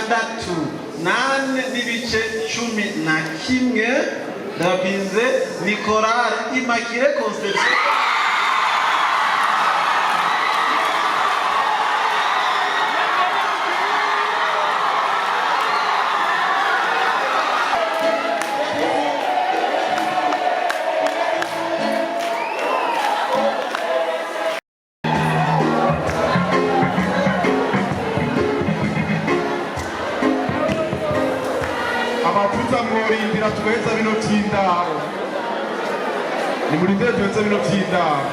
84.11, ndabapinze, ni korale Immaculée Conception. Abavuza, mworindira tugaheza bino vy'indaro. Nimurindire duheze bino vy'indaro.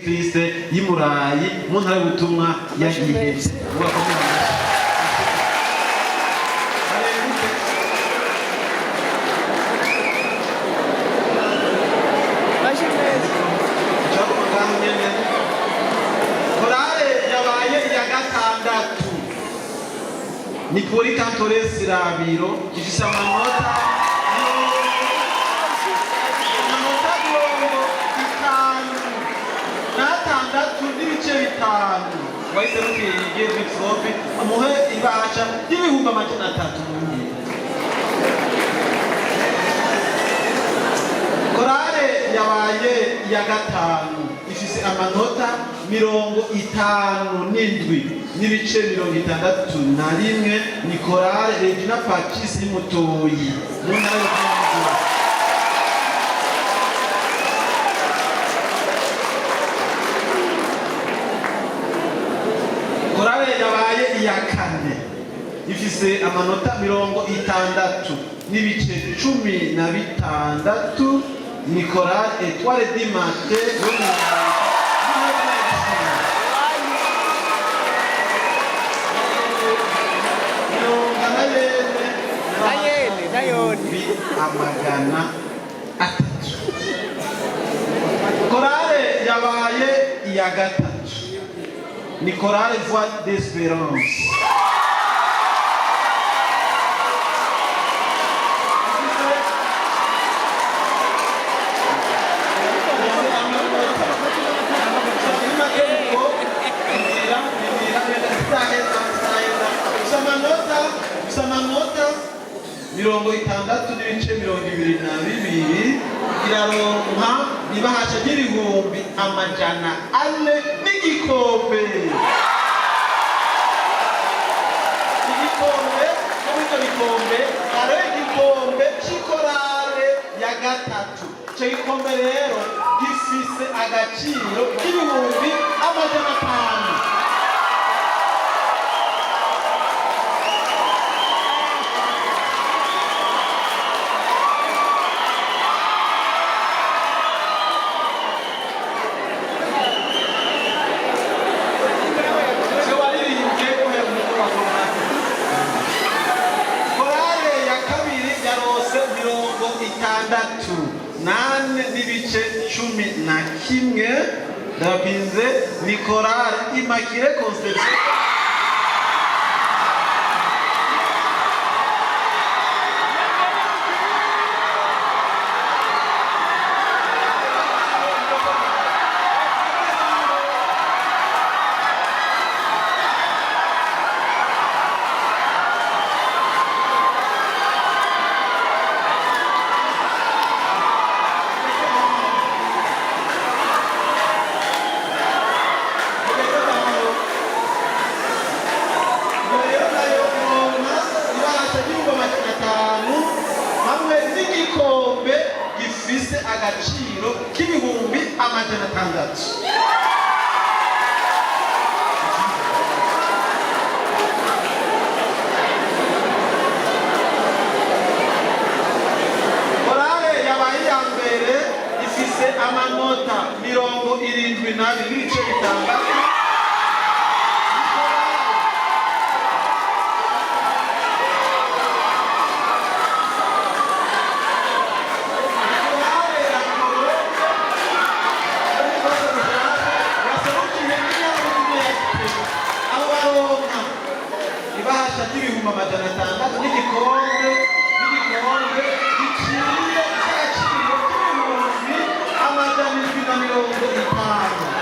Christ y'Imurayi mu ntara y'ubutumwa ya Gihetse. Mubakomere amashyi. Barenguke. Amashyi meza. Cyangwa ngaho nyene. Korale yabaye iya gatandatu ni Pueri Cantores Rabiro, ifise amanota 56.5. Wayiserukiye Yigeze amuhe ibahasha y'ibihumbi 300 mu ngiro. Korale yabaye iya gatanu ifise amanota 57.61, ni korale Regina Pacis Mutoyi mu ntara yo Kuramugura. Korale yabaye iya kane ifise amanota 60.16, ni korale Etoile du Matin yo mu ntara ya Gisuru. Mirongo nayene. Nayene, nayone. 300. Korale yabaye iya gatatu ni korale Voix d'Espérance. Amanota 60.22, iraronka ibahasha ry'ibihumbi 400 n'igikombe. Igikombe, muri ibyo bikombe hariho igikombe cy'ikorale ya gatatu. Icyo gikombe rero gifise agaciro k'ibihumbi 500. Icyo waririmbye guhera umukuru wa korale. Korale ya kabiri yarose 64.11, ndabapinze, ni korale Immaculée Conception. Rero nayo ironka ibahasha ry'ibihumbi 500 hamwe n'igikombe gifise agaciro k'ibihumbi 600. Korale yabaye iya mbere ifise amanota 72.6. Korale ya Korombe yaserukiye inyarurimi ya Gitega, abo baronka ibahasha ry'ibihumbi 600 n'igikombe giciye cy'agaciro k'ibihumbi 750. 250.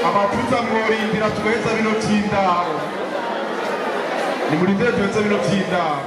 Abavuza mworindira tugaheza bino vy'indaro, nimurindire duheze bino vy'indaro.